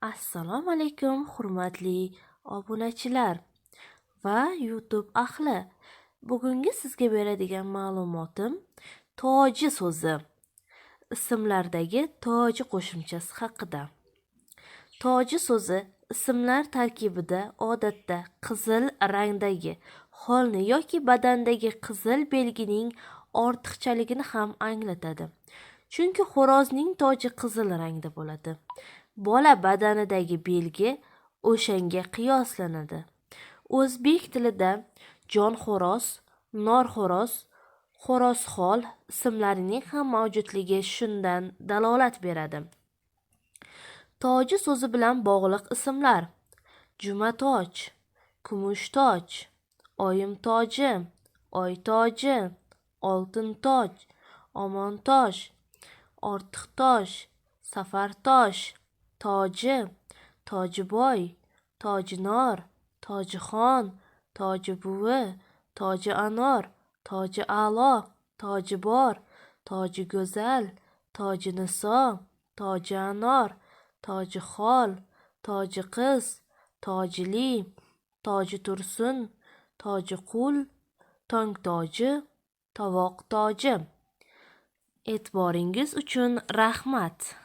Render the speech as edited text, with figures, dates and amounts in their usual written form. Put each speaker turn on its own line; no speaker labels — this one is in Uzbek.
Assalomu alaykum, hurmatli obunachilar va YouTube ahli. Bugungi sizga beradigan ma'lumotim toji so'zi ismlardagi toji qo'shimchasi haqida. Toji so'zi ismlar tarkibida odatda qizil rangdagi holni yoki badandagi qizil belgining ortiqchaligini ham anglatadi. Chunki xo'rozning toji qizil rangda bo'ladi. Bola badanidagi belgi o'shanga qiyoslanadi. O'zbek tilida jonxo'roz, norxo'roz, xo'rozxol ismlarining ham mavjudligi shundan dalolat beradi. Toji so'zi bilan bog'liq ismlar: Jumatoj, Kumushtoj, Oyimtoji, Oytoji, Oltintoj, Omontosh, Ortiqtosh, Safartosh, Toji, Tojiboy, Tojinor, Tojixon, Tojibuvi, Toji anor, Toji a'lo, Tojibor, Toji go'zal, Toji niso, Toji anor, Tojixol, Toji qiz, Tojili, Toji tursun, Tojiqul, Tongtoji, Tovoq toji. E'tiboringiz uchun rahmat.